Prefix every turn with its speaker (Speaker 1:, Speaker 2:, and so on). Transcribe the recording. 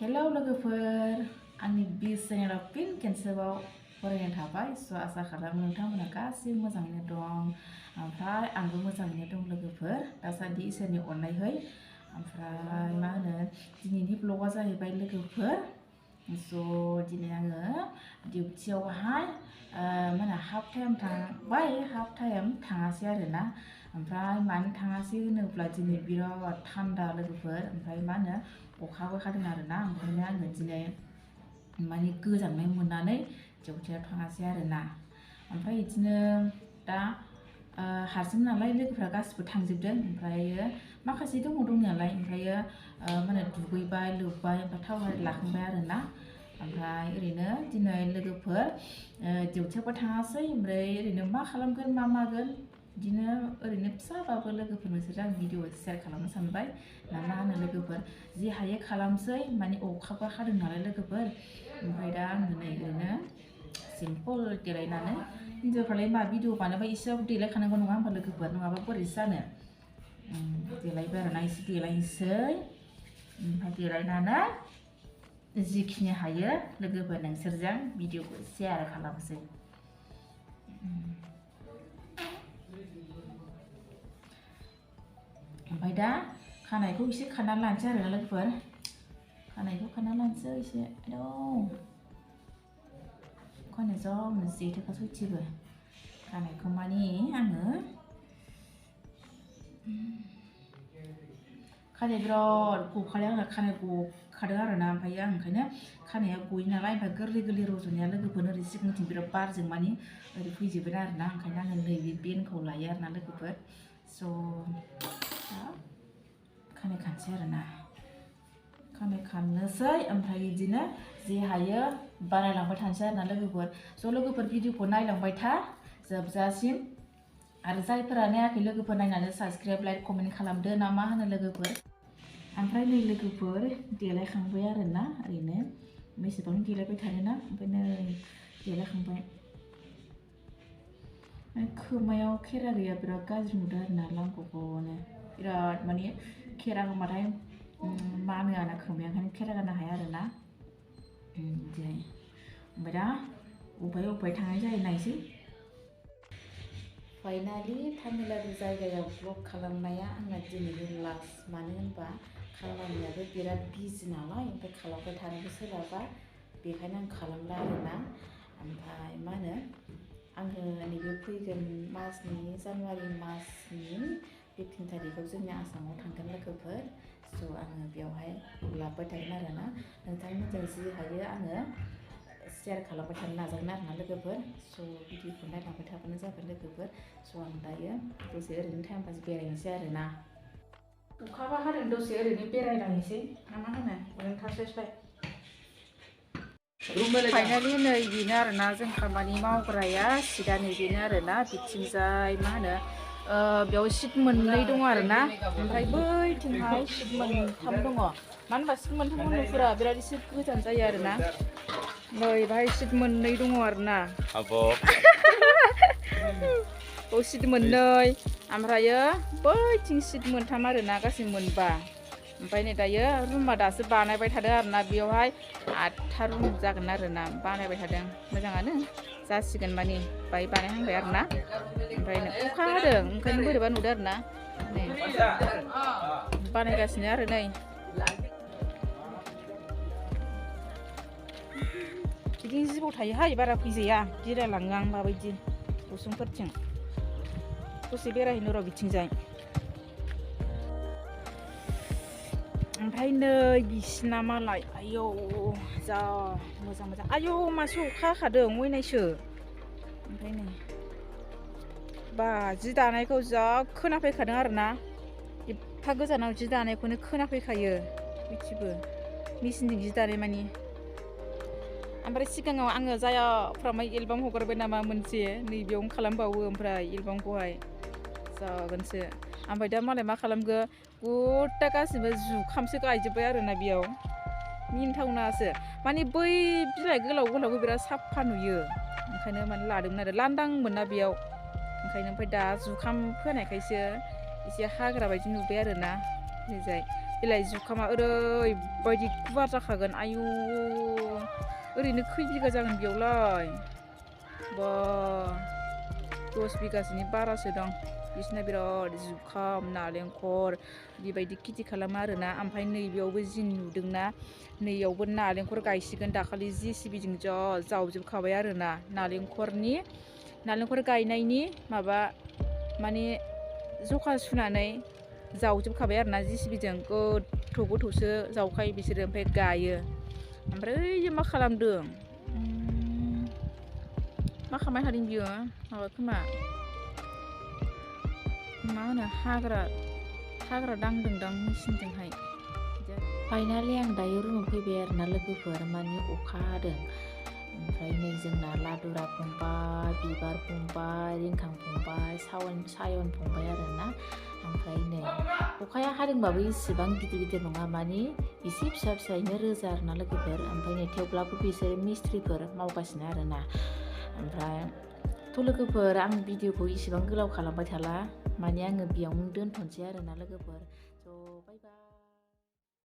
Speaker 1: hello लोगोफोर आंनि बिस चेनेलाव फिन खेनसेबाव फरायनो थाबाय आसा खालामो नोंथांमोना गासिबो मोजाङैनो दं ओमफ्राय आंबो मोजाङैनो दं लोगोफोर दासान्दि इसोरनि अननायै ओमफ्राय मा होनो दिनैनि ब्लगआ जाहैबाय लोगोफोर दिनै आङो डिउटियावहाय मा होनो हाफ टाइम थांबाय हाफ टाइम थाङासै आरोना ओमफ्राय मानो थाङासै होनोब्ला दिनै बिराद थान्दा लोगोफोर ओमफ्राय मा होनो अखाबो हादों आरोना ओंखायनो आङो दिनै माने गोजांनाय मोननानै डिउटियाव थाङासै आरोना ओमफ्राय बिदिनो दा हारसिं नालाय लोगोफ्रा गासिबो थांजोबदों ओमफ्रायो माखासे दंनायालाय ओमफ्रायो मा होनो दुगैबाय लोबबाय ओमफ्राय थाव लाखांबाय आरोना ओमफ्राय ओरैनो दिनै लोगोफोर डिउटियावबो थाङासै ओमफ्राय ओरैनो मा खालामगोन मा मागोन बिदिनो ओरैनो फिसाबाबो लोगोफोर नोंसोरजों आं भिडिअ शेयार खालामनो सानबाय ना मा होनो लोगोफोर जि हायो खालामसै माने अखाबो हादों नालाय लोगोफोर ओमफ्राय दा आङो नै ओरैनो सिम्पल देलायनानै हिन्जावफ्रालाय मा भिडिअ बानायबा एसेबाबो देलायखानांगौ नङा होमबा लोगोफोर नङाबा बोरै जानो देलायबाय आरोना एसे देलायनोसै ओमफ्राय देलायनानै जिखिनि हायो लोगोफोर नोंसोरजों भिडिअखौ शेयार खालामसै ओमफ्राय दा खानायखौ एसे खानानै लानोसै आरो लोगोफोर खानायखौ खानानै लानोसै एसे खानाय जम जेथोखा सयथिबो खानायखौ माने आङो खानाय बिराद गखादों आङो खानाय गखादों आरोना ओमफ्राय आं ओंखायनो खानाया गयो नालाय ओमफ्राय गोरलै रज'नाया लोगोफोर ओरै सिगांथिं बिराद बारजों माने ओरै फैजोबबाय आरोना ओंखायनो आङो नैबे बेनखौ लायो आरोना लोगोफोर खानाय खानसै आरोना खानाय खाननोसै ओमफ्राय बिदिनो जे हायो बानायलांबाय थानोसै आरोना लोगोफोर लोगोफोर भिडिअखौ नायलांबाय था जोबजासिम आरो जायफोरा नायाखै लोगोफोर नायनानै साबस्क्राइब लाइक कमेन्ट खालामदो ना मा होनो लोगोफोर ओमफ्राय नै लोगोफोर देलायखांबाय आरोना ओरैनो मेसेबां देलायबाय थानोना ओमफ्राय नै देलायखांबाय खोमायाव खेरा गैया बिराद गाज्रि नुदों आरोना लांग'ग'नो बिराद माने खेरा होनबाथाय मानो आना खोमाया ओंखायनो खेरा गाननो हाया आरोना बिदिहाय ओमफ्राय दा अबेहाय थांनाय जायो नायसै फाइनालि तामिलनाडु जायगायाव ब्लग खालामनाया आंना दिनैनि लास्ट मानो होनबा खामानियाबो बिराद बिजि नालाय ओमफ्राय खालामबाय थानोबो सोलाबा बेखायनो आं खालामला आरोना ओमफ्राय मा होनो आङो नैबे फैगोन मासनि जानुवारि मासनि 15 तारिखआव जोंनि आसामाव थांगोन लोगोफोर आङो बेयावहाय लाबोबाय थागोन आरोना नोंथांमोनजों जि हायो आङो शेयार खालामबाय थानो नाजागोन आरोना लोगोफोर भिडिअखौ नायलांबाय थाबानो जाबाय लोगोफोर आं दायो दसे ओरैनो टाइम पास बेरायनोसै आरोना अखाबा हादों दसे ओरैनो बेरायलांनोसै ना मा होनो ओरैनो थास्लायस्लाय फाइनालि नै बेनो आरोना जों खामानि मावग्राया सिदा नैबेनो आरोना बिथिंजाय मा होनो बेयाव सिट मोननै दङ आरोना ओमफ्राय बैथिंहाय सिट मोनथाम दङ मानो होनबा सिट मोनथाम उनफोरा बिराद एसे गोजान जायो आरोना नै बाहाय सिट मोननै दङ आरोना सिट मोननै ओमफ्रायो बैथिं सिट मोनथाम आरोना गासै मोनबा ओमफ्राय नै दायो रुमा दासो बानायबाय थादों आरोना बेयावहाय 8था रुम जागोन आरोना बानायबाय थादों मोजाङानो जासिगोन माने बाय बानायहांबाय आरोना ओमफ्राय अखा हादों ओंखायनो बोरैबा नुदों आरोना नै बानायगासिनो आरो नै बिदिनो जिबौ थायोहाय बारा फैजाया बेरायलाङो आं माबायदि उसुंफोरथिं दसे बेरायहैनो र' बिथिंजाय ओमफ्राय नै बिसिना मालाय आयौ जा मोजां आयौ मासे अखा हाखादों मैनायसो ओमफ्राय नै बा जि दानायखौ जा खोनाफैखादों आरोना एफा गोजानाव जि दानायखौनो खोनाफैखायो मिथिबो मेचिनजों जि दानाय मानि ओमफ्राय सिगाङाव आङो जायाफ्रामाय एलबाम हगारबाय नामा मोनसे नैबेयावनो खालामबावो ओमफ्राय एलबामखौहाय जागोनसो ओमफ्राय दा मालाय मा खालामगो गथा गासिबो जुखामसो गायजोब्बाय आरोना बेयाव मिनिथावनासो माने बै बिलाइ गोलावखौ बिराद साफा नुयो ओंखायनो माने लादोंमोन आरो लांदांमोन ना बेयाव ओंखायनो ओमफ्राय दा जुखाम फोनायखायसो एसे हाग्रा बायदि नुबाय आरोना ओरैजाय
Speaker 2: इलाय जुखामा ओरैबायदि गुवार जाखागोन आयु ओरैनो खै बिगा जागोन बेयावलाय बा 10 बिगासोनि बारासो दं बिसिना बिराद जुखाम नालेंखर बेबायदि खेथि खालामो आरोना ओमफ्राय नैबेयावबो जि नुदोंना नैयावबो नालेंखर गायसिगोन दाखालि JCBजों जावजोबखाबाय आरोना नालेंखर गायनायनि माबा माने जखा सुनानै जावजोबखाबाय आरोना JCBजों गोथौसो जावखायो बिसोरो ओमफ्राय गायो ओमफ्राय ओइ मा खालामदों मा खालामबाय थादों बियो माबा खोमा मा होनो हाग्रा दांदोंदां मेचिनजोंहाय
Speaker 1: फाइनालि आं दायो रुमाव फैबाय आरोना लोगोफोर माने अखा हादों ओमफ्राय नै जोंना लादुरा फंबाय बिबार फंबाय रिंखां फंबाय सायन फंबाय आरोना ओमफ्राय नै अखाया हादोंबाबो इसेबां गिदिर नङा माने एसे फिसायैनो रोजा आरोना लोगोफोर ओमफ्राय नै थेवब्लाबो बिसोरो मिस्ट्रिफोर मावगासिनो आरोना ओमफ्राय थ' लोगोफोर आं भिडिअखौ इसेबां गोलाव खालामबाय थाला माने आङो बेयावनो दोनथ'नोसै आरोना लोगोफोर स' बाय बाय